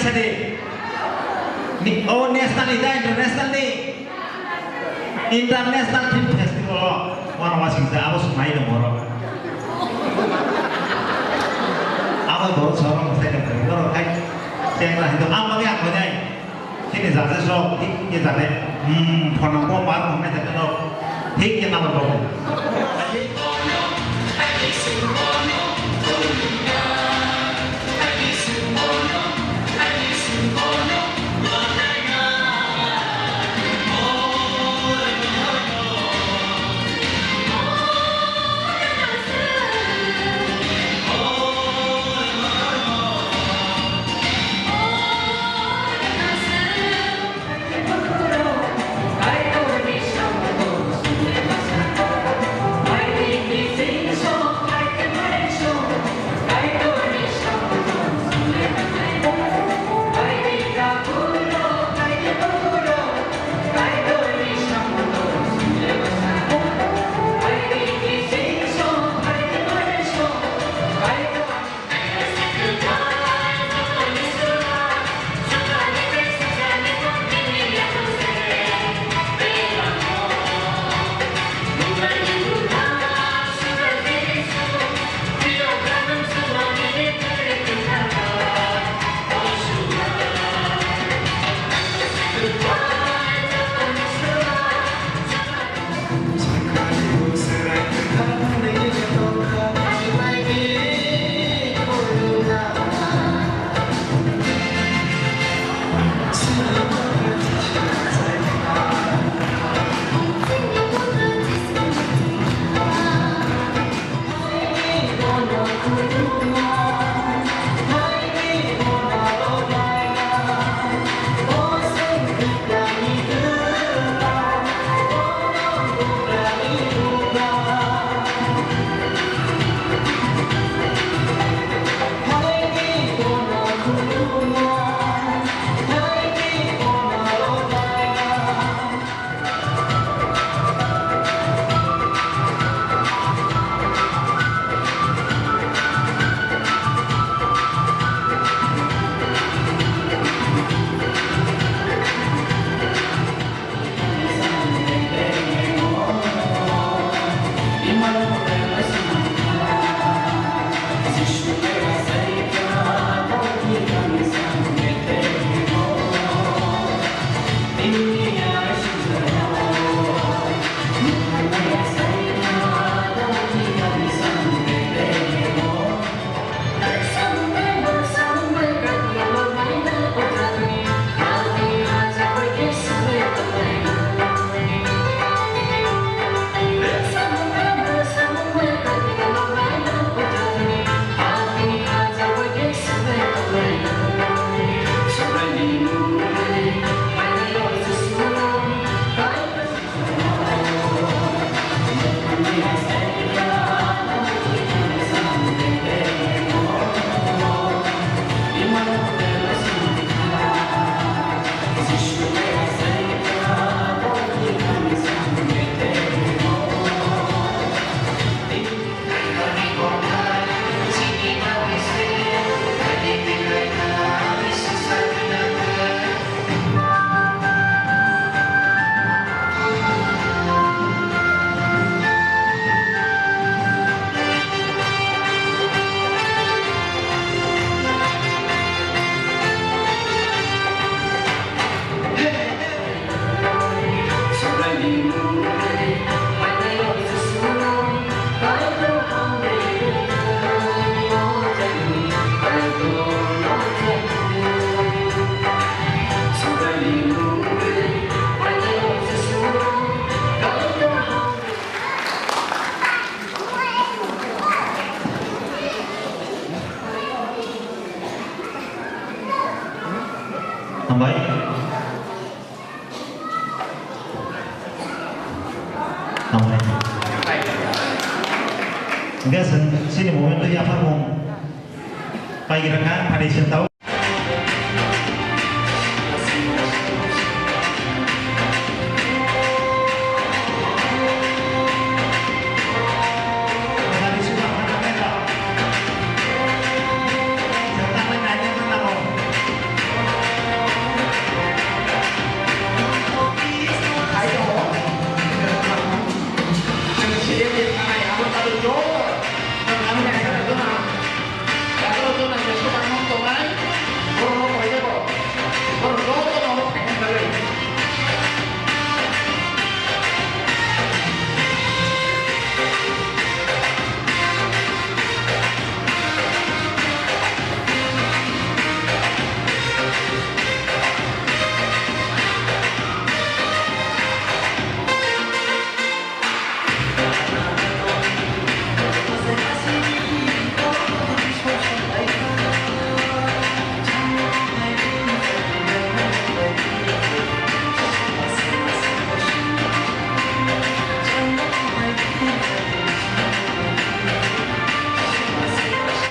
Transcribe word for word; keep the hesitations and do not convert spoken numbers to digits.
Ni, o national ni da, international ni? International Film Festival o, wano wasing sa, abo swmai no borok. Abo borok sorong sai ka borok hai, chengra hai to, ang bagi ang bagi. Sini jase sok, thik ye jase, hmm, phone ko par phone jase sok, thik ye nabo sok. Hambai. Hambai. Hingke chwng chini moment o yaphar mung paigra kha, phaidi chwng tao.